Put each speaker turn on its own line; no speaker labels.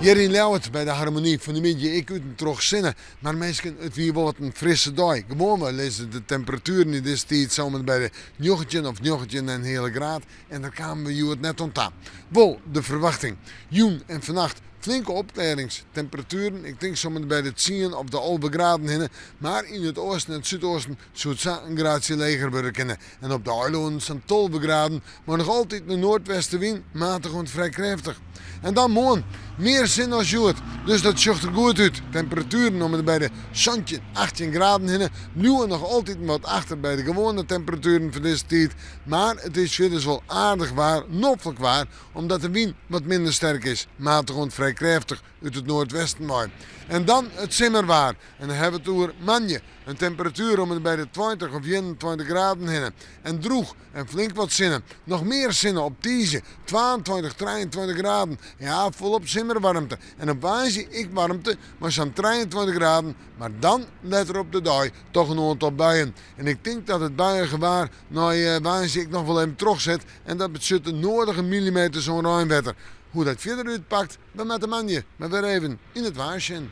Hjir yn Ljouwert by de Harmonie fan 'e middei ek út en troch sinne. Mar minsken, it wie wol wat in frisse dei. Gewoanwei lizze de temperatueren yn dizze tiid sa om en by de 19 of 19 en in heale graad en dêr kamen we hjoed net oan ta. Wol de ferwachting. Jûn en fannacht flinke opklearrings. Temperatueren, ik tink sa om en by de tsien of de 11 graden hinne. Mar yn it oasten en it súdoasten soe it sa in graadsje leger wurde kinne. En op de eilannen sa'n 12 graden, mar noch altyd in noardwestewyn, matich oant frij krêftich. En dan moarn, mear sinne as hjoed, dus dat sjocht der goed út. Temperatueren om en by de 17, 18 graden hinne, bliuwe noch altyd wat achter by de gewoane temperatueren fan dizze tiid, mar it is fierders wol aardich waar, noflik waar, omdat de wyn wat minder sterk is, matich oant frij krêftich út it noardwesten wei. En dan it simmerwaar, en dan hawwe we it oer moandei. In temperatuer om en by de 20 of 21 graden hinne. En drûch en flink wat sinne. Noch mear sinne op tiisdei, 22, 23 graden. Ja, folop simmerwaarmte. En op woansdei ek waarmte mei sa'n 23 graden, mar dan letter op de dei toch in oantal buien. En ik tink dat it buiige waar nei woansdei ek noch wol even trochset en dat betsjut de noadige millimeters oan reinwetter. Hoe dat fierder útpakt, we moatte moandei mar wer even yn it waar sjen.